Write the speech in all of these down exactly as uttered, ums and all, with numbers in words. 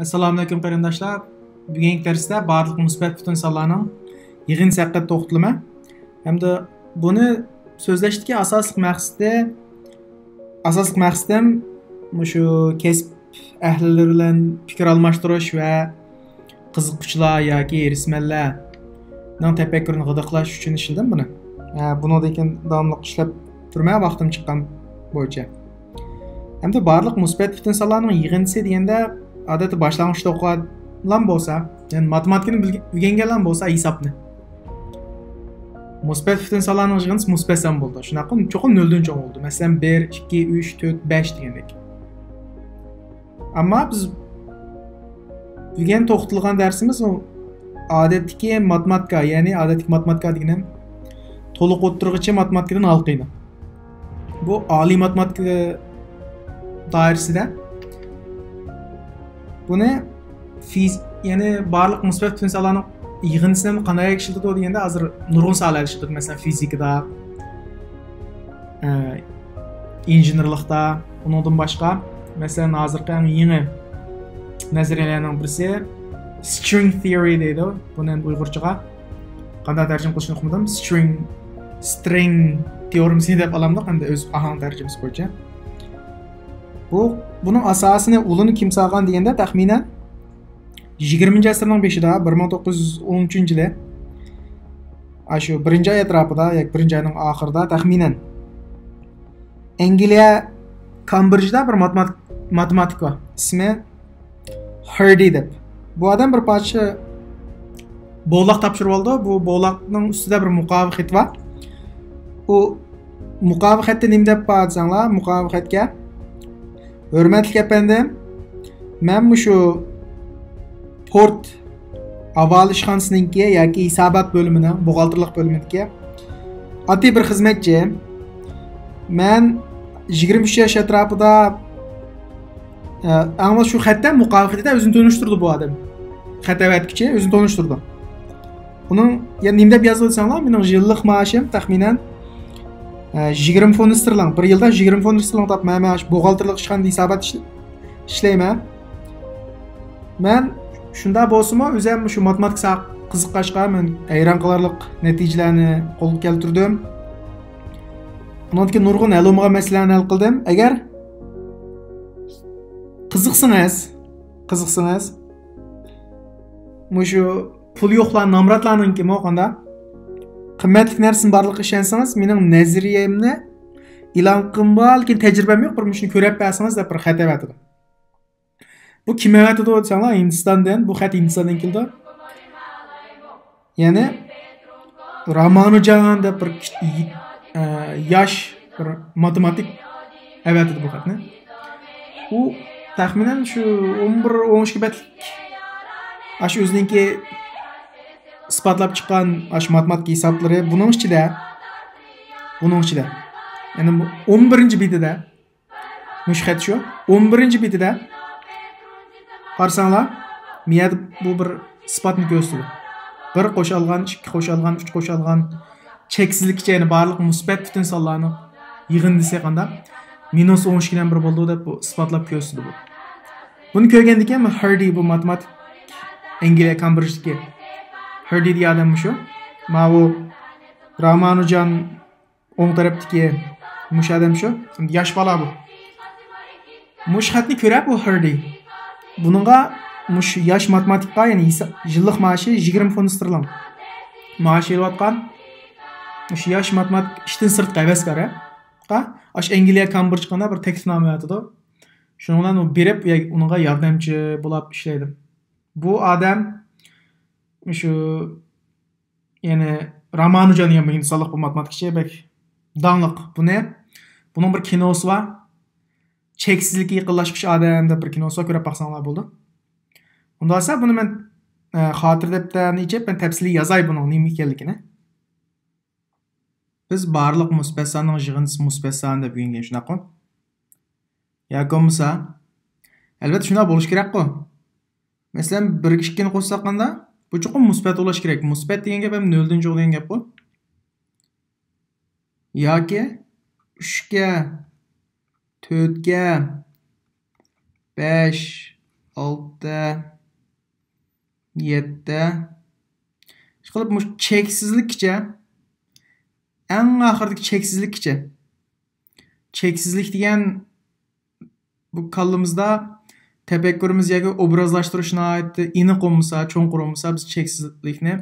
ئەسسالامۇئەلەيكۇم قېرىنداشلار. بۈگۈنكى دەرستە بارلىق مۇسبەت پۈتۈن سانلارنىڭ يىغىندىسى ھەققىدە توختىلىمەن. ھەمدە بۇنى سۆزلەشتىكى ئاساسلىق مەقسىتى، ئاساسلىق مەقسىتىم مۇشۇ كەسىپ ئەھلىلىرى بىلەن پىكىر ئالماشتۇرۇش ۋە قىزىققۇچىلار ياكى ھېرىسمەنلەرنىڭ تەپەككۇرىنى غىدىقلاش ئۈچۈن ئىشلىدىم بۇنى. ھە، بۇنىڭدىن كېيىن داۋاملىق ئىشلەپ تۇرىمەن ۋاقتىم چىققان بويىچە. ھەمدە بارلىق مۇسبەت پۈتۈن سانلارنىڭ يىغىندىسى دېگەندە، ئادەتتە باشلانغۇچتا ئوقۇغانلار بولسا، يەنى ماتېماتىكىنى بىلگە-، ئۆگەنگەنلەر بولسا ھېسابنى. مۇسبەت پۈتۈن سانلارنىڭ يىغىندىسى مۇسبەت سان بولىدۇ. شۇنداققۇ؟ چوقۇم نۆلدىن چوڭ بولىدۇ. مەسىلەن، بىر، ئىككى، ئۈچ، تۆت، بەش دېگەندەك. ئەمما بىز بۈگۈن توختىلىدىغان دەرسىمىز ئۇ ئادەتتىكى ماتېماتىكا، يەنى ئادەتتىكى ماتېماتىكا دېگىنىم تولۇق ئوتتۇرىغىچە ماتېماتىكىدىن ھالقىيدۇ. بۇ ئالىي ماتېماتىكا دائىرىسىدە بۇنى فىز-، يەنى بارلىق مۇسبەت پۈتۈن سانلارنىڭ يىغىندىسىنى قانداق ئىشلىتىدۇ دېگەندە، ھازىر نۇرغۇن ساھەلەردە ئىشلىتىدۇ. مەسىلەن، فىزىكىدا، ئە، ئىنژېنېرلىقتا، ئۇنىڭدىن باشقا، مەسىلەن، ھازىرقى ئەڭ يېڭى نەزەرىيەلەرنىڭ بىرسى string theory دەيدۇ. بۇنى ئەمدى ئۇيغۇرچىغا قانداق تەرجىمە قىلىشنى ئۇقمىدىم. String، string تېئورېمىسى دەپ ئالامدۇق، ئەمدى ئۆز ئاھاڭ تەرجىمىسى بويىچە. بۇ، بۇنىڭ ئاساسىنى، ئۇلىنى كىم سالغان دېگەندە، تەخمىنەن يىگىرمىنچى ئەسىرنىڭ بېشىدا، بىر مىڭ توققۇز يۈز ئون ئۈچىنچى يىلى، ئاشۇ بىرىنچى ئاي ئەتراپىدا ياكى بىرىنچى ئاينىڭ ئاخىرىدا تەخمىنەن ئەنگلىيە كامبرىجدا بىر ماتېماتىك، ماتېماتىك بار. ئىسمى ھاردى دەپ. بۇ ئادەم بىر پارچە بولاق تاپشۇرۇپ ئالىدۇ. بۇ بولاقنىڭ ئۈستىدە بىر مۇقاۋا خېتى بار. ئۇ مۇقاۋا خەتتە نېمە دەپ بار دېسەڭلار، مۇقاۋا خەتكە، ھۆرمەتلىك ئەپەندىم، مەن مۇشۇ پورت ھاۋالە ئىشخانىسىنىڭكى ياكى ھېسابات بۆلۈمىنىڭ، بوغالتىرلىق بۆلۈمىدىكى ئاددىي بىر خىزمەتچى. مەن يىگىرمە ئۈچ ياش ئەتراپىدا، ئە، ئەڭ شۇ خەتتە، مۇقاۋا خېتىدە ئۆزىنى تونۇشتۇرىدۇ بۇ ئادەم. خەت ئەۋەتكۈچى ئۆزىنى تونۇشتۇرىدۇ. ئۇنىڭ، يەنە نېمە دەپ يازدى دېسەڭلار، مېنىڭ يىللىق مائاشىم تەخمىنەن، ئە، يىگىرمە فونت ستېرلىڭ. بىر يىلدا يىگىرمە فونت ستېرلىڭ تاپىمەن. مەن شۇ بوغالتىرلىق ئىشخانىدا ھېسابات ئىش-، ئىشلەيمەن. مەن شۇنداق بولسىمۇ، ئۆزۈم شۇ ماتېماتىكا ساھەگە قىزىققاچقا، مەن ھەيران قالارلىق نەتىجىلەرنى قولغا كەلتۈردۈم. ئۇنىڭدىكى نۇرغۇن ھەل بولمىغان مەسىلىلەرنى ھەل قىلدىم. ئەگەر قىزىقسىڭىز، قىزىقسىڭىز، مۇشۇ پۇلى يوقلار، نامراتلارنىڭكىمۇ قانداق قىممەتلىك نەرسىنى بارلىقىغا ئىشەنسىڭىز، مېنىڭ نەزەرىيەمنى ئېلان قىلغان بار، لېكىن تەجرىبەم يوق، بىر مۇشۇنى كۆرۈپ بەرسىڭىز دەپ بىر خەت ئەۋەتىدۇ. بۇ كىم ئەۋەتىدۇ دېسەڭلار، ھىندىستاندىن، بۇ خەت ھىندىستاندىن كېلىدۇ. يەنى رامانۇجان دەپ بىر كىچ-، ئى-، ئە، ياش بىر ماتېماتىك ئەۋەتىدۇ بۇ خەتنى. ئۇ تەخمىنەن شۇ ئون بىر، ئون ئىككى بەتلىك ئاشۇ ئۆزىنىڭكى ئىسپاتلاپ چىققان ئاشۇ ماتېماتىك ھېسابلىرى بۇنىڭ ئىچىدە، بۇنىڭ ئىچىدە، يەنى بۇ ئون بىرىنچى بېتىدە، مۇشۇ خەت شۇ. ئون بىرىنچى بېتىدە قارىساڭلار، مۇ يەردە بۇ بىر ئىسپاتنى كۆرسىتىدۇ. بىر قوشالغان، ئىككى قوشالغان، ئۈچ قوشالغان، چەكسىزلىككىچە، يەنى بارلىق مۇسبەت پۈتۈن سانلارنىڭ يىغىندىسى قانداق؟ مىنۇس ئون ئىككى بىلەن بىر بولىدۇ دەپ بۇ ئىسپاتلاپ كۆرسىتىدۇ بۇ. بۇنى كۆرگەندىن كېيىن مەن ھاردى، بۇ ماتېماتىك، ئەنگلىيە كامبرىجدىكى ھاردى دېگەن ئادەم مۇشۇ. ماۋۇ رامانۇجان ئوڭ تەرەپتىكى مۇشۇ ئادەم شۇ. ياش بالا بۇ. مۇشۇ خەتنى كۆرۈپ بۇ ھاردى. بۇنىڭغا مۇشۇ ياش ماتېماتىكقا، يەنى ھېسا-، يىللىق مائاشى يىگىرمە فونت ستېرلىڭ مائاش ئېلىۋاتقان مۇشۇ ياش ماتېماتىك ئىشتىن سىرتقى ھەۋەسكار، ھە؟ ئاشۇ ئەنگلىيە كامبرىجغا بىر تەكلىپنامە ئەۋەتىدۇ. شۇنىڭ بىلەن ئۇ بېرىپ، يا-، ئۇنىڭغا ياردەمچى بولاپ ئىشلەيدۇ. بۇ ئادەم مۇشۇ يەنى رامانۇجان دېگەن بۇ ھىندىستانلىق بۇ ماتېماتىكچى بەك داڭلىق. بۇنى، بۇنىڭ بىر كىنوسى بار. چەكسىزلىككە يېقىنلاشقۇچ ئادەم دەپ بىر كىنوسى بار، كۆرۈپ باقساڭلار بولىدۇ. ئۇنداق بولسا بۇنى مەن، ئە، خاتىرە دەپتەرنى ئېچىپ، مەن تەپسىلىي يازاي بۇنىڭ نېمە ئىكەنلىكىنى. بىز بارلىق مۇسبەت ساننىڭ يىغىندىسى مۇسبەت سان دەپ ئۆگەنگەن، شۇنداققۇ؟ ياكى بولمىسا، ئەلۋەتتە شۇنداق بولۇشى كېرەكقۇ. مەسىلەن، بىرگە ئىككىنى قوشساق قانداق؟ بۇ چوقۇم مۇسبەت بولۇشى كېرەك. مۇسبەت دېگەن گەپ ھەم نۆلدىن چوڭ دېگەن گەپقۇ. ياكى ئۈچكە، تۆتكە، بەش، ئالتە، يەتتە. ئىشقىلىپ مۇشۇ چەكسىزلىككىچە، ئەڭ ئاخىرىدىكى چەكسىزلىككىچە. چەكسىزلىك دېگەن بۇ كاللىمىزدا تەپەككۇرىمىز ياكى ئوبرازلاشتۇرۇش ناھايىتى ئېنىق بولمىسا، چوڭقۇر بولمىسا، بىز چەكسىزلىكنى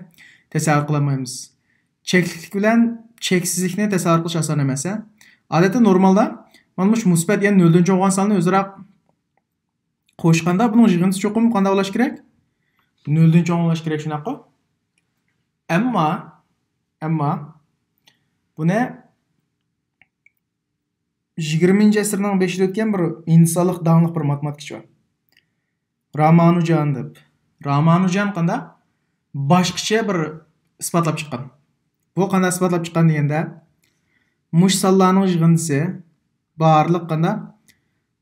تەسەۋۋۇر قىلالمايمىز. چەكلىكلىك بىلەن چەكسىزلىكنى تەسەۋۋۇر قىلىش ئاسان ئەمەس، ھە؟ ئادەتتە نورمالدا مانا مۇشۇ مۇسبەت يەنى نۆلدىن چوڭ بولغان ساننى ئۆزئارا قوشقاندا بۇنىڭ يىغىندىسى چوقۇم قانداق بولۇش كېرەك؟ نۆلدىن چوڭ بولۇش كېرەك، شۇنداققۇ؟ ئەمما، ئەمما بۇنى يىگىرمىنچى ئەسىرنىڭ بېشىدا ئۆتكەن بىر ھىندىستانلىق داڭلىق بىر ماتېماتىكچى بار. رامانۇجان دەپ. رامانۇجان قانداق؟ باشقىچە بىر ئىسپاتلاپ چىققان. بۇ قانداق ئىسپاتلاپ چىققان دېگەندە، مۇشۇ سانلارنىڭ يىغىندىسى بارلىق قانداق؟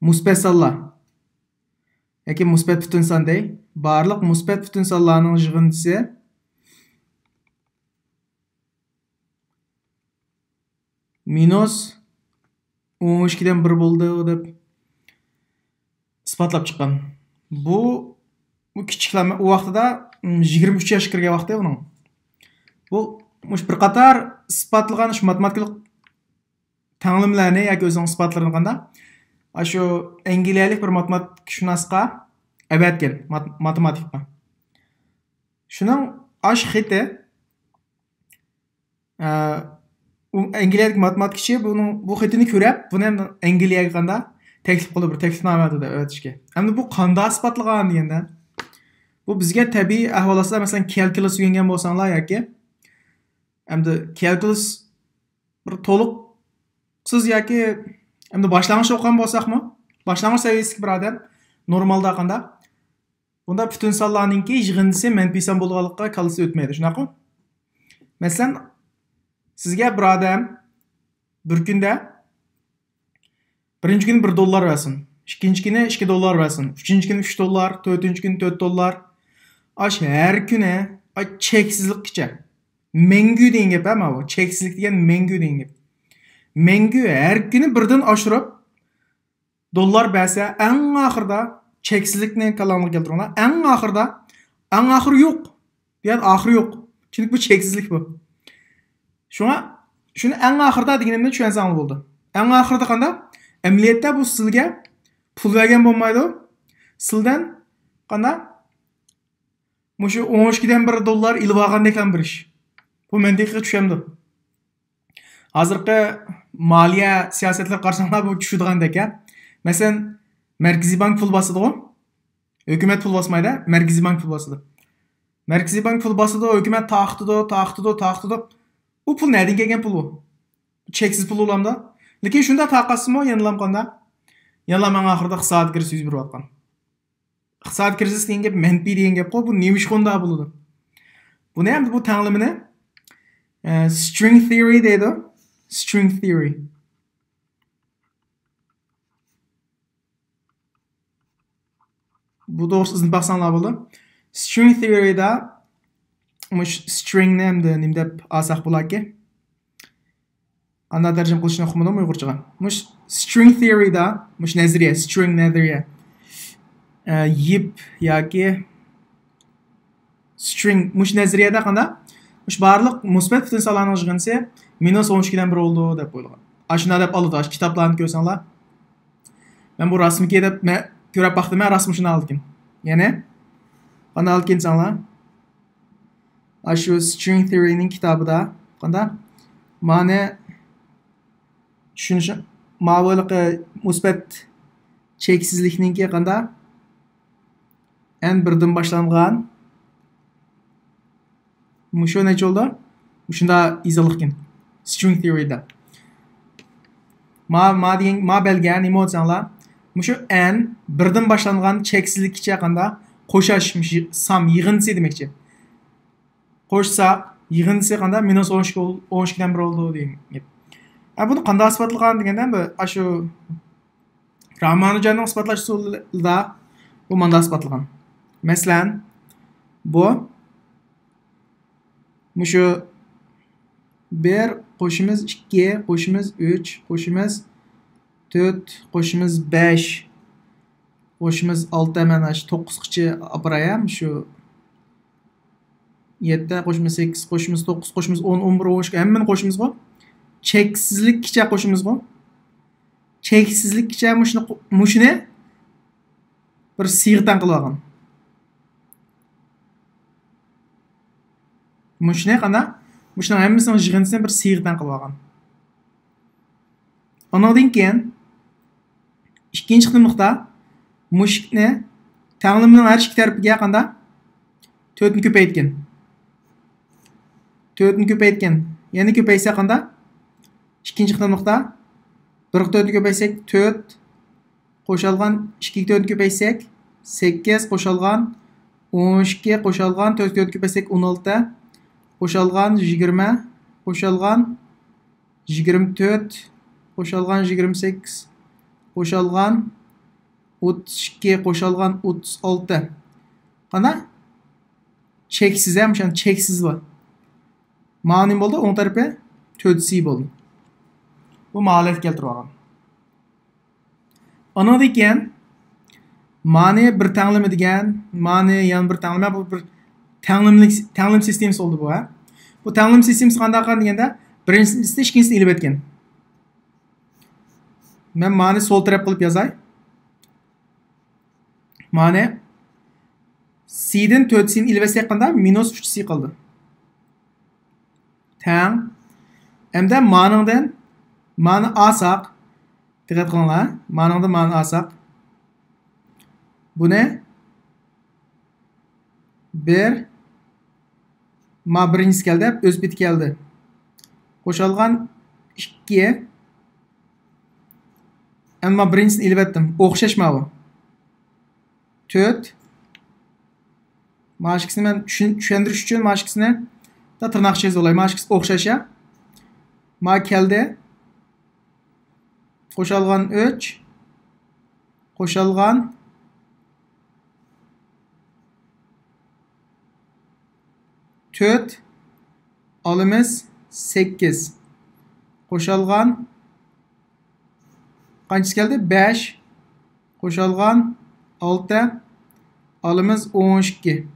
مۇسبەت سانلار. ياكى مۇسبەت پۈتۈن سان دەي. بارلىق مۇسبەت پۈتۈن سانلارنىڭ يىغىندىسى مىنۇس ئون ئىككىدىن بىر بولىدۇ دەپ ئىسپاتلاپ چىققان. بۇ، بۇ كىچىكلەرمە، ئۇ ۋاقتىدا، م، يىگىرمە ئۈچ ياشقا كىرگەن ۋاقتى ئۇنىڭ. بۇ، مۇشۇ بىر قاتار ئىسپاتلىغان شۇ ماتېماتىكىلىق تەڭلىمىلەرنى ياكى ئۆزىنىڭ ئىسپاتلىرىنى قانداق؟ ئاشۇ ئەنگلىيەلىك بىر ماتېماتىكشۇناسقا ئەۋەتكەن، مات-، ماتېماتىكقا. شۇنىڭ ئاش خېتى، ئە، ئۇ ئەنگلىيەلىك ماتېماتىكچى بۇنىڭ، بۇ خېتىنى كۆرۈپ، بۇنى ئەنگلىيەگە قانداق تەكلىپ قىلدى، بىر تەكلىپنامە ئەۋەتتى ئەۋەتىشكە. ئەمدى بۇ قانداق ئىسپاتلىغان دېگەندە، بۇ بىزگە تەبىئىي ئەھۋال ئاستىدا، مەسىلەن، كالكۇلۇس ئۆگەنگەن بولساڭلار ياكى، ئەمدى كالكۇلۇس بىر تولۇقسىز ياكى ئەمدى باشلانغۇچ ئوقۇغان بولساقمۇ، باشلانغۇچ سەۋىيەسىدىكى بىر ئادەم نورمالدا قانداق؟ بۇندا پۈتۈن سانلارنىڭكى يىغىندىسى مەنپىي سان بولىدىغانلىققا كاللىسى ئۆتمەيدۇ، شۇنداققۇ؟ مەسىلەن، سىزگە بىر ئادەم بىر كۈندە بىرىنچى كۈنى بىر دوللار بەرسۇن، ئىككىنچى كۈنى ئىككى دوللار بەرسۇن، ئۈچىنچى كۈنى ئۈچ دوللار، تۆتىنچى كۈنى تۆت دوللار. ئاش ھەر كۈنى، ئاي، چەكسىزلىككىچە. مەڭگۈ دېگەن گەپ، ھە، ماۋۇ. چەكسىزلىك دېگەن مەڭگۈ دېگەن گەپ. مەڭگۈ ھەر كۈنى بىردىن ئاشۇرۇپ، دوللار بەرسە، ئەڭ ئاخىرىدا چەكسىزلىكنى كاللاڭلارغا كەلتۈرۈڭلار. ئەڭ ئاخىرىدا، ئەڭ ئاخىرى يوق دېگەن ئاخىرى يوق. چۈنكى بۇ چەكسىزلىك بۇ. شۇڭا شۇنى ئەڭ ئاخىرىدا دېگىنىمنى چۈشەنسەڭلار بولدى. ئەڭ ئاخىرىدا قانداق؟ ئەمەلىيەتتە بۇ سىلگە پۇل بەرگەن بولمايدۇ. سىلدىن قانداق؟ مۇشۇ ئون ئىككىدىن بىر دوللار ئېلىپ ئالغاندەكلا بىر ئىش. بۇ مەنتىقىغا چۈشەمدۇ؟ ھازىرقى مالىيە سىياسەتلىرىگە قارىساڭلار، بۇ چۈشىدىغاندەك، ھە. مەسىلەن، مەركىزىي بانك پۇل باسىدىغۇ؟ ھۆكۈمەت پۇل باسمايدۇ، مەركىزىي بانك پۇل باسىدۇ. مەركىزىي بانك پۇل باسىدۇ، ھۆكۈمەت تارقىتىدۇ، تارقىتىدۇ، تارقىتىدۇ. ئۇ پۇل نەدىن كەلگەن پۇل ئۇ؟ چەكسىز پۇل بولامدا؟ لېكىن شۇنداق تارقاتسىمۇ يەنىلا قانداق؟ يەنىلا ماڭا ئاخىرىدا ئىقتىسادىي كىرىزىس يۈز بېرىۋاتقان. ئىقتىسادىي كىرىزىس دېگەن گەپ مەنپىي دېگەن گەپقۇ، بۇ نېمە ئىش شۇنداق بولىدۇ؟ بۇنى ئەمدى بۇ تەڭلىمىنى، ئە، string theory دەيدۇ. String theory. بۇ توغرىسىدا ئىزدىنىپ باقساڭلار بولىدۇ. String theory دا مۇشۇ string نى ئەمدى نېمە دەپ ئالساق بولاركى؟ قانداق تەرجىمە قىلىشنى ئۇقمىدىم ئۇيغۇرچىغا. مۇشۇ string theory دا، مۇشۇ نەزەرىيە، string نەزەرىيە، ئە، يىپ ياكى string، مۇشۇ نەزەرىيەدە قانداق؟ مۇشۇ بارلىق مۇسبەت پۈتۈن سانلارنىڭ يىغىندىسى مىنۇس ئون ئىككىدىن بىر بولىدۇ دەپ قويۇلغان. ئاشۇنداق دەپ ئالىدۇ، ئاشۇ كىتابلارنى كۆرسەڭلار. مەن بۇ راستمىكى دەپ مەن كۆرۈپ باقتىم، مەن راستمۇ شۇنداق ئالىدىكەن. يەنى قانداق ئالىدىكەن دېسەڭلار، ئاشۇ string theory نىڭ كىتابىدا قانداق؟ مانى چۈشىنىش، ماۋۇ ھېلىقى مۇسبەت چەكسىزلىكنىڭكى قانداق؟ ئەن بىردىن باشلانغان. مۇشۇ نەچچە بولدى؟ مۇشۇنداق يېزىلغىنىكەن. String theory دا. ما، ما دېگەن، ما بەلگە نېمە دېسەڭلار؟ مۇشۇ ئەن بىردىن باشلانغان چەكسىزلىككىچە قانداق؟ قوشاش، مۇشۇ سان يىغىندىسى دېمەكچى. قوشساق، يىغىندىسى قانداق؟ مىنۇس ئون ئىككى، ئون ئىككىدىن بىر بولىدۇ دېگەن گەپ. ھە، بۇنى قانداق ئىسپاتلىغان دېگەندە، ئەمدى ئاشۇ رامانۇجاننىڭ ئىسپاتلاش ئۇسۇلىدا بۇ مانداق ئىسپاتلىغان. مەسىلەن، بۇ مۇشۇ بىر قوشىمىز ئىككى، قوشىمىز ئۈچ، قوشىمىز تۆت، قوشىمىز بەش، قوشىمىز ئالتە، مانا شۇ توققۇزغىچە ئاپىراي، ھە، شۇ يەتتە، قوشىمىز سەككىز، قوشىمىز توققۇز، قوشىمىز ئون، ئون بىر، ئون ئىككى، ھەممىنى قوشىمىزغۇ. چەكسىزلىككىچە قوشىمىزغۇ. چەكسىزلىككىچە مۇشۇنى، مۇشۇنى بىر سىيغا تەڭ قىلىۋالغان. مۇشۇنى قانداق؟ مۇشۇنىڭ ھەممىسىنىڭ يىغىندىسىنى بىر سىيغا تەڭ قىلىۋالغان. ئۇنىڭدىن كېيىن ئىككىنچى قېتىملىقتا مۇشۇنى تەڭلىمىنىڭ ھەر ئىككى تەرىپىگە قانداق؟ تۆتنى كۆپەيتكەن. تۆتنى كۆپەيتكەن. يەنە كۆپەيتسە قانداق؟ ئىككىنچى قېتىملىقتا بىرگە تۆتنى كۆپەيتسەك، تۆت، قوشالغان ئىككىگە تۆتنى كۆپەيتسەك، سەككىز، قوشالغان ئون ئىككى، قوشالغان تۆتكە تۆتنى كۆپەيتسەك، ئون ئالتە، قوشالغان يىگىرمە، قوشالغان يىگىرمە تۆت، قوشالغان يىگىرمە سەككىز، قوشالغان ئوتتۇز ئىككى، قوشالغان ئوتتۇز ئالتە. قانا؟ چەكسىز ھەم چەكسىز بار. مانا نېمە بولدى؟ ئوڭ تەرىپى تۆت سى بولدى. بۇ مانا ھالەتكە كەلتۈرۈۋالغان. ئانىڭدىن كېيىن مانى بىر تەڭلىمە دېگەن، مانى يەنە بىر تەڭلىمە، بۇ بىر تەڭلىمىلىك، تەڭلىمە سىستېمىسى بولدى بۇ، ھە. بۇ تەڭلىمە سىستېمىسى قانداق دېگەندە، بىرىنچىسى ئىككىنچىسىنى ئېلىۋەتكەن. مەن مانى سول تەرەپ قىلىپ يازاي. مانى سىدىن تۆت سىنى ئېلىۋەتسەك قانداق؟ مىنۇس ئۈچ سى قالدى. تەڭ. ئەمدى مانىڭدىن مانى ئالساق، دىققەت قىلىڭلار، مانىڭدىن مانى ئالساق، بۇنى بىر، ما بىرىنچىسى كەلدى، ئۆز پېتى كەلدى. قوشالغان ئىككى. ئەمما بىرىنچىسىنى ئېلىۋەتتىم. ئوخشاش ماۋۇ. تۆت. مانا ئىككىسىنى مەن چۈشەن-، چۈشەندۈرۈش ئۈچۈن مانا ئىككىسىنى دا تىرناقچە يېزىۋالاي. مانا ئىككىسى ئوخشاش، يا. ما كەلدى. قوشالغان ئۈچ. قوشالغان تۆت، ئالىمىز سەككىز. قوشالغان قانچىسى كەلدى؟ بەش. قوشالغان ئالتە، ئالىمىز ئون ئىككى.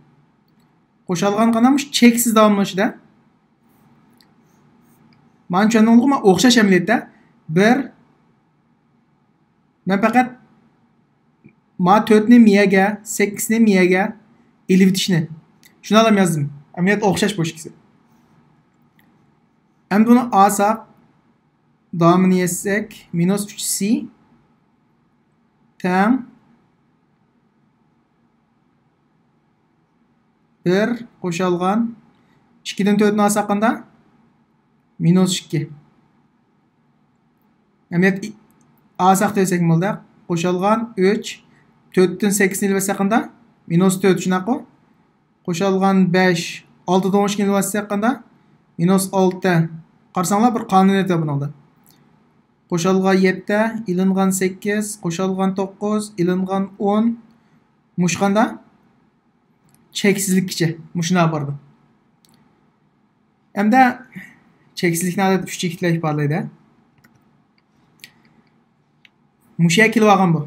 قوشالغان قانداق؟ مۇشۇ چەكسىز داۋاملىشىدۇ. مانا چۈشەندىڭىزغۇ؟ مانا ئوخشاش ئەمەلىيەتتە. بىر، مەن پەقەت ما تۆتنى مىيەگە، سەككىزنى مىيەگە ئېلىۋېتىشنى شۇنداقلام يازدىم. ئەمەلىيەتتە ئوخشاش بۇ ئىككىسى. ئەمدى بۇنى ئالساق، داۋامىنى يازساق، مىنۇس ئۈچ سى تەڭ بىر قوشالغان ئىككىدىن تۆتنى ئالساق قانداق؟ مىنۇس ئىككى. ئەمەلىيەت ئالساق دېسەك بولدى. قوشالغان ئۈچ، تۆتتىن سەككىزنى ئېلىۋەتسەك قانداق؟ مىنۇس تۆت، شۇنداققۇ؟ قوشالغان بەش، ئالتىدىن ئون ئىككىنى ئېلىۋەتسەك قانداق؟ مىنۇس ئالتە. قارىساڭلار، بىر قانۇنىيەت بار بۇنىڭدا. قوشالغان يەتتە، ئېلىنغان سەككىز، قوشالغان توققۇز، ئېلىنغان ئون. مۇشۇ قانداق؟ چەكسىزلىككىچە مۇشۇنداق بارىدۇ. ئەمدى چەكسىزلىكنى ئادەتتە ئۈچ چېكىت بىلەن ئىپادىلەيدۇ. مۇشۇ يەرگە كېلىۋالغان بۇ.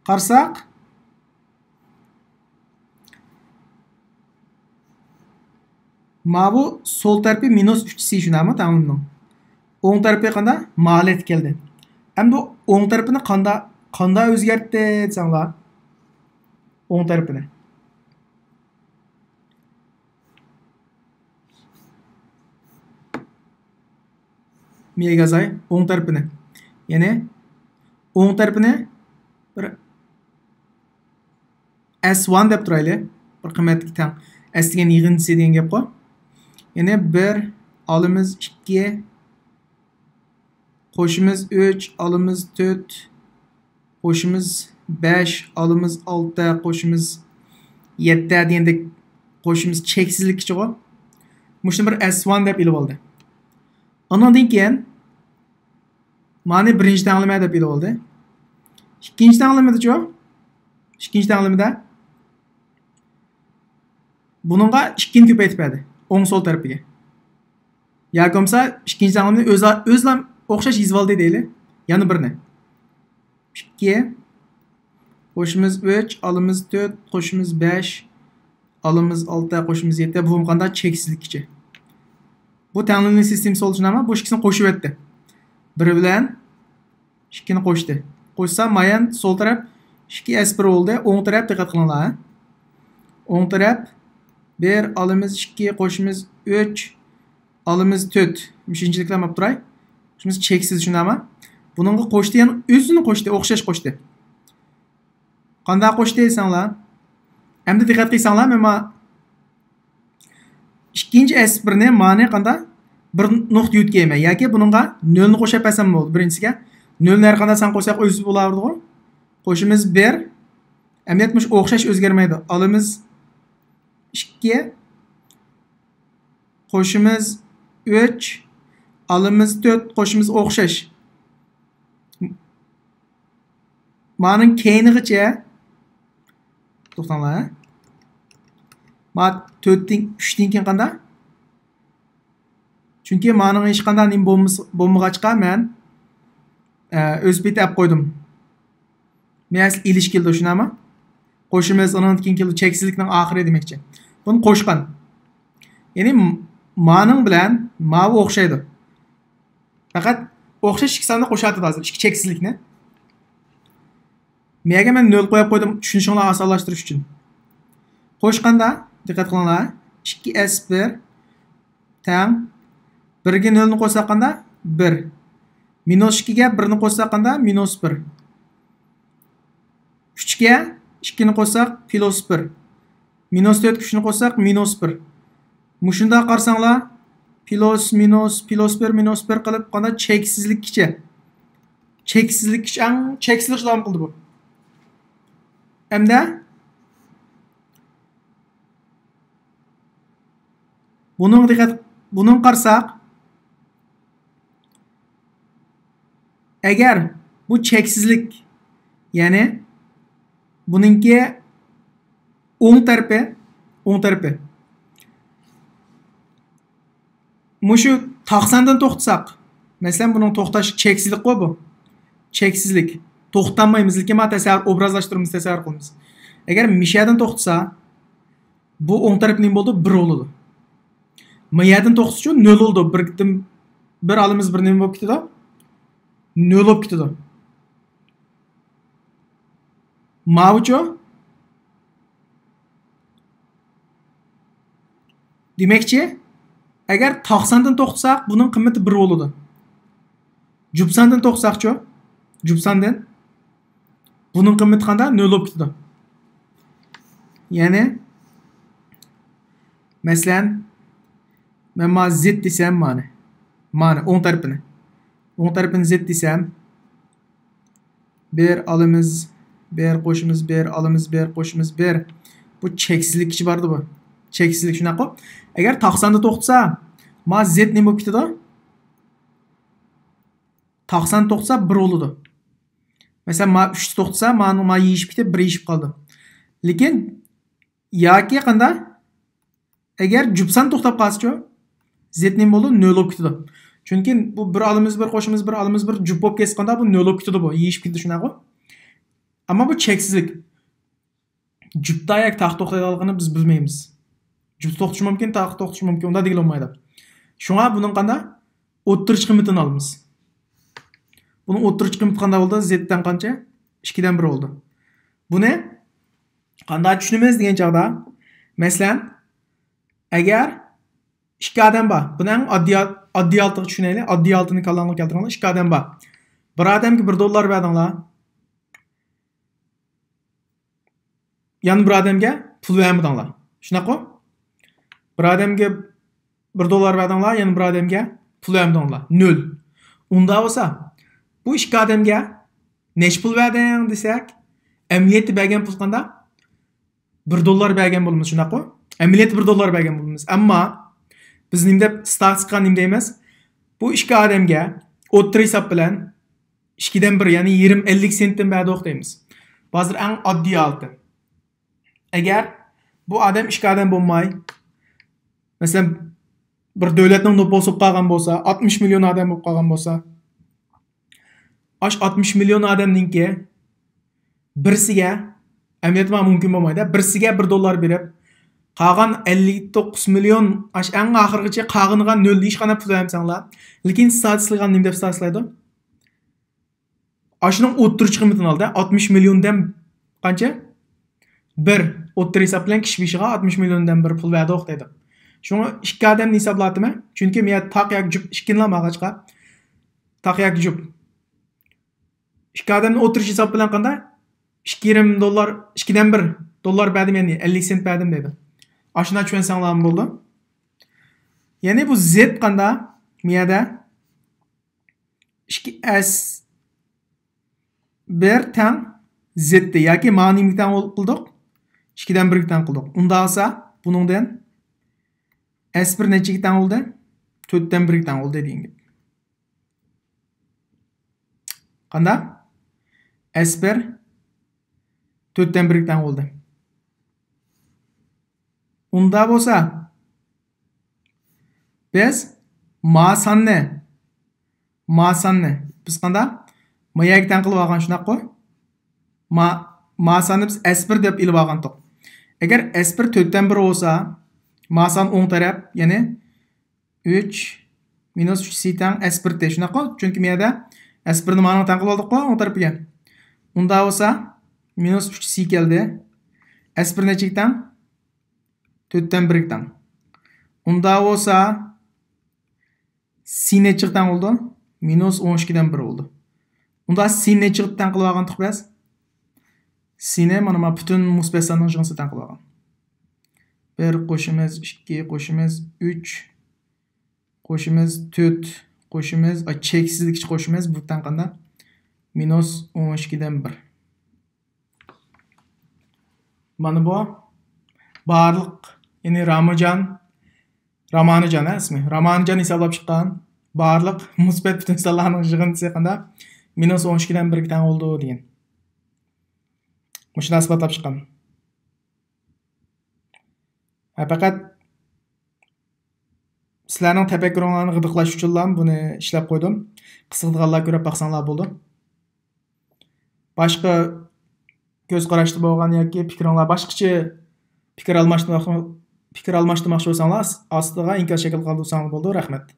قارىساق، ماۋۇ سول تەرىپى مىنۇس ئۈچ سى شۇنداقمۇ تەڭلىمىنىڭ؟ ئوڭ تەرىپى قانداق؟ مانا ھالەتكە كەلدى. ئەمدى ئوڭ تەرىپىنى قانداق، قانداق ئۆزگەرتتى دېسەڭلار؟ ئوڭ تەرىپىنى. مىيەگە يازاي، ئوڭ تەرىپىنى. يەنى ئوڭ تەرىپىنى بىر ئەس ۋان دەپ تۇرايلى. بىر قىممەتكە تەڭ. ئەس دېگەن يىغىندىسى دېگەن گەپقۇ. يەنى بىر، ئالىمىز ئىككى، قوشىمىز ئۈچ، ئالىمىز تۆت، قوشىمىز بەش، ئالىمىز ئالتە، قوشىمىز يەتتە دېگەندەك قوشىمىز چەكسىزلىككىچىغۇ. مۇشۇنى بىر ئەس ۋان دەپ ئېلىۋالدى. ئۇنىڭدىن كېيىن مانى بىرىنچى تەڭلىمە دەپ ئېلىۋالدى. ئىككىنچى تەڭلىمىدىچۇ؟ ئىككىنچى تەڭلىمىدە بۇنىڭغا ئىككىنى كۆپەيتىپ بەردى. ئوڭ سول تەرىپىگە. ياكى بولمىسا ئىككىنچى تەڭلىمىنى ئۆزى، ئۆزىلا ئوخشاش يېزىۋالدى دەيلى. يەنە بىرنى. ئىككى. قوشىمىز ئۈچ، ئالىمىز تۆت، قوشىمىز بەش، ئالىمىز ئالتە، قوشىمىز يەتتە. بۇ قانداق؟ چەكسىزلىككىچە. بۇ تەڭلىمىنىڭ سىستېمىسى بولۇشى نېمە؟ بۇ ئىككىسىنى قوشۇۋەتتى. بىر بىلەن ئىككىنى قوشتى. قوشسا، مايان سول تەرەپ ئىككى ئەس بىر بولدى. ئوڭ تەرەپ دىققەت قىلىڭلار، ھە. ئوڭ تەرەپ بىر، ئالىمىز ئىككى، قوشىمىز ئۈچ، ئالىمىز تۆت. مۇشۇنچىلىكلا ماپ تۇراي. قوشىمىز چەكسىز، شۇنداقمۇ؟ بۇنىڭغا قوشتى، يەنە ئۆزىنى قوشتى، ئوخشاش قوشتى. قانداق قوشتى دېسەڭلار؟ ئەمدى دىققەت قىلساڭلار، مەن ما ئىككىنچى ئەس بىرنى مانى قاندا بىر نۇقتا يۆتكەيمەن ياكى بۇنىڭغا نۆلنى قوشۇپ بەرسەم بولدى بىرىنچىسىگە. نۆلنى ھەر قانداق سان قوشساق ئۆزى بولاۋېرىدىغۇ. قوشىمىز بىر. ئەمەلىيەت مۇشۇ ئوخشاش ئۆزگەرمەيدۇ. ئالىمىز ئىككى، قوشىمىز ئۈچ، ئالىمىز تۆت، قوشىمىز ئوخشاش. مانىڭ كەينىغىچە. توختاڭلار، ھە؟ ما تۆتتىن، ئۈچتىن كېيىن قاندا؟ چۈنكى مانىڭ ھېچقانداق نېمە بولمىس-، بولمىغاچقا مەن، ئە، ئۆز پېتى ئەپ قويدۇم. مەسىلەن، ئېلىش كېلىدۇ، شۇنداقمۇ؟ قوشىمىز، ئۇنىڭدىن كېيىن كېلىدۇ، چەكسىزلىكنىڭ ئاخىرى دېمەكچى. بۇنى قوشقان. يەنى م-، مانىڭ بىلەن ماۋۇ ئوخشايدۇ. پەقەت ئوخشاش ئىككى ساننى قوشاتىدۇ ھازىر، ئىككى چەكسىزلىكنى. مەيەگە مەن نۆل قويۇپ قويدۇم، چۈشىنىشىڭلارنى ئاسانلاشتۇرۇش ئۈچۈن. قوشقاندا، دىققەت قىلىڭلار، ئىككى ئەس بىر تەڭ بىرگە نۆلنى قوشساق قاندا؟ بىر. مىنۇس ئىككىگە بىرنى قوشساق قاندا؟ مىنۇس بىر. ئۈچكە ئىككىنى قوشساق، پلۇس بىر. مىنۇس تۆتكە ئۈچنى قوشساق، مىنۇس بىر. مۇشۇنداق قارىساڭلار، پلۇس، مىنۇس، پلۇس بىر، مىنۇس بىر قىلىپ، قاندا؟ چەكسىزلىككىچە. چەكسىزلىككىچە، ئەڭ چەكسىزلىككە داۋام قىلدى بۇ. ئەمدى بۇنىڭ دىققەت، بۇنىڭ قارىساق، ئەگەر بۇ چەكسىزلىك، يەنى بۇنىڭكى ئوڭ تەرىپى، ئوڭ تەرىپى مۇشۇ تاق ساندىن توختىساق، مەسىلەن، بۇنىڭ توختاش چەكسىزلىكقۇ بۇ. چەكسىزلىك. توختالمايمىز، لېكىن ما تەسەۋۋۇر، ئوبرازلاشتۇرىمىز، تەسەۋۋۇر قىلىمىز. ئەگەر مىشەدىن توختىسا، بۇ ئوڭ تەرەپ نېمە بولىدۇ؟ بىر بولىدۇ. مىيەدىن توختىسىچۇ، نۆل بولىدۇ. بىردىن، بىر ئالىمىز بىر نېمە بولۇپ كېتىدۇ؟ نۆل بولۇپ كېتىدۇ. ماۋۇچۇ؟ دېمەكچى، ئەگەر تاق ساندىن توختىساق، بۇنىڭ قىممىتى بىر بولىدۇ. جۈپ ساندىن توختىساقچۇ؟ جۈپ ساندىن. بۇنىڭ قىممىتى قاندا؟ نۆل بولۇپ كېتىدۇ. يەنى، مەسىلەن، مەن ما زېت دېسەم، مانى. مانى، ئوڭ تەرىپىنى. ئوڭ تەرىپىنى زېت دېسەم، بىر ئالىمىز، بىر قوشىمىز، بىر ئالىمىز، بىر قوشىمىز، بىر. بۇ چەكسىزلىككىچە باردى بۇ. چەكسىزلىك شۇنداققۇ؟ ئەگەر تاق ساندا توختىسا، ما زېت نېمە بولۇپ كېتىدۇ؟ تاق سان توختىسا، بىر بولىدۇ. مەسىلەن، ما ئۈچتە توختىسا، مانىڭ ما يېيىشىپ كېتىپ، بىر يېيىشىپ قالىدۇ. لېكىن ياكى قاندا؟ ئەگەر جۈپ سان توختاپ قالسىچۇ؟ زېت نېمە بولىدۇ؟ نۆل بولۇپ كېتىدۇ. چۈنكى بۇ بىر ئالىمىز بىر، قوشىمىز بىر، ئالىمىز بىر، جۈپ بولۇپ كەتسە قاندا؟ بۇ نۆل بولۇپ كېتىدۇ بۇ. يېيىشىپ كېتىدۇ، شۇنداققۇ؟ ئەمما بۇ چەكسىزلىك. جۈپتا ياكى تاق توختايدىغانلىقىنى بىز بىلمەيمىز. جۈپتا توختىشى مۇمكىن، تاق توختىشى مۇمكىن، ئۇنداق دېگىلى بولمايدۇ. شۇڭا بۇنىڭ قاندا؟ ئوتتۇرىچە قىممىتىنى ئالىمىز. بۇنىڭ ئوتتۇرىچە قىممىتى قانداق بولدى؟ زېتتىن قانچە؟ ئىككىدىن بىر بولدى. بۇنى قانداق چۈشىنىمىز دېگەن چاغدا، مەسىلەن، ئەگەر ئىككى ئادەم بار، بۇنى ئەڭ ئاددىي، ئاددىي ھالىتىغا چۈشىنەيلى، ئاددىي ھالىتىنى كاللاڭلارغا كەلتۈرۈڭلار. ئىككى ئادەم بار، بىر ئادەمگە بىر دوللار بەردىڭلار، يەنە بىر ئادەمگە پۇل بەرمىدىڭلار. شۇنداققۇ؟ بىر ئادەمگە بىر دوللار بەردىڭلار، يەنە بىر ئادەمگە پۇل بەرمىدىڭلار. نۆل. ئۇنداق بولسا، بۇ ئىككى ئادەمگە نەچچە پۇل بەردىڭ دېسەك، ئەمەلىيەتتە بەرگەن پۇل قاندا؟ بىر دوللار بەرگەن بولىمىز، شۇنداققۇ؟ ئەمەلىيەتتە بىر دوللار بەرگەن بولىمىز. ئەمما بىز نېمە دەپ، ستاتىستىكىغا نېمە دەيمىز؟ بۇ ئىككى ئادەمگە ئوتتۇرا ھېساب بىلەن ئىككىدىن بىر، يەنى يېرىم، ئەللىك سېنتتىن بەردۇق دەيمىز. بۇ ھازىر ئەڭ ئاددىي ھالىتى. ئەگەر بۇ ئادەم ئىككى ئادەم بولماي، مەسىلەن، بىر دۆلەتنىڭ نوپۇسى بولۇپ قالغان بولسا، ئاتمىش مىليون ئادەم بولۇپ قالغان بولسا، ئاش ئاتمىش مىليون ئادەمنىڭكى بىرسىگە، ئەمەلىيەتتە ماڭا مۇمكىن بولمايدۇ، بىرسىگە بىر دوللار بېرىپ، قالغان ئەللىك توققۇز مىليون، ئاش ئەڭ ئاخىرغىچە قالغىنىغا نۆل، ھېچقانداق پۇل بەرمىسەڭلار. لېكىن ستاتىستىكىغا نېمە دەپ ستاتىستىكىلايدۇ؟ ئاشۇنىڭ ئوتتۇرىچە قىممىتىنى ئالدى. ئاتمىش مىليوندىن قانچە؟ بىر. ئوتتۇرا ھېساب بىلەن كىشى بېشىغا ئاتمىش مىليوندىن بىر پۇل بەردۇق دەيدۇ. شۇڭا ئىككى ئادەمنى ھېسابلاۋاتىمەن. چۈنكى مەن تاق ياكى جۈپ ئىككىنلا ماڭغاچقا، تاق ياكى جۈپ. ئىككى ئادەمنى ئوتتۇرىچە ھېساب بىلەن قاندا؟ ئىككى يېرىم دوللار، ئىككىدىن بىر دوللار بەردىم، يەنى ئەللىك سېنت بەردىم دەيدۇ. ئاشۇنداق چۈشەنسەڭلارمۇ بولىدۇ. يەنى بۇ زېت قاندا؟ مۇ يەردە ئىككى ئەس بىر تەڭ زېتتە ياكى مانا نېمىگە تەڭ قىلدۇق؟ ئىككىدىن بىرگە تەڭ قىلدۇق. ئۇنداق بولسا، بۇنىڭدىن ئەس بىر نەچچىگە تەڭ بولدى؟ تۆتتىن بىرگە تەڭ بولدى دېگەن گەپ. قاندا؟ ئەس بىر تۆتتىن بىرگە تەڭ بولدى. ئۇنداق بولسا، بىز ما ساننى، ما ساننى بىز قاندا؟ ما يەرگە تەڭ قىلىپ ئالغان، شۇنداققۇ؟ ما، ما ساننى بىز ئەس بىر دەپ ئېلىپ ئالغانتۇق. ئەگەر ئەس بىر تۆتتىن بىر بولسا، ما سان ئوڭ تەرەپ، يەنى ئۈچ مىنۇس ئۈچ سى تەڭ ئەس بىر تى، شۇنداققۇ؟ چۈنكى ما يەردە ئەس بىرنى مانىڭغا تەڭ قىلىپ ئالدۇققۇ، ئوڭ تەرىپىگە. ئۇنداق بولسا، مىنۇس ئۈچ سى كەلدى. ئەس بىر نەچچىگە تەڭ؟ تۆتتىن بىرگە تەڭ. ئۇنداق بولسا، سى نەچچىگە تەڭ بولىدۇ؟ مىنۇس ئون ئىككىدىن بىر بولىدۇ. ئۇنداق سى نەچچىگە تەڭ قىلىپ ئالغانتۇق بىز؟ سىنى مانا، مانا پۈتۈن مۇسبەت ساننىڭ يىغىندىسىغا تەڭ قىلىپ ئالغان. بىر قوشىمىز ئىككى قوشىمىز ئۈچ قوشىمىز تۆت قوشىمىز، ئاي، چەكسىزلىكچە قوشىمىز، بۇ تەڭ قاندا؟ مىنۇس ئون ئىككىدىن بىر. مانا بۇ بارلىق، يەنى رامىجان، رامانىجان ھە ئىسمى، رامانىجان ھېسابلاپ چىققان بارلىق مۇسبەت پۈتۈن سانلارنىڭ يىغىندىسى قاندا؟ مىنۇس ئون ئىككىدىن بىرگە تەڭ بولىدۇ دېگەن. مۇشۇنداق ئىسپاتلاپ چىققان. ھە، پەقەت سىلەرنىڭ تەپەككۇرۇڭلارنى غىدىقلاش ئۈچۈنلا بۇنى ئىشلەپ قويدۇم. قىزىقىدىغانلار كۆرۈپ باقساڭلار بولىدۇ. باشقا كۆز قاراشتا بولغان ياكى پىكرىڭلار باشقىچە پىكىر ئالماشتۇرماق-، پىكىر ئالماشتۇرماقچى بولساڭلار، ئاس-، ئاستىغا ئىنكاس شەكلى قالدۇرساڭلار بولىدۇ. رەھمەت.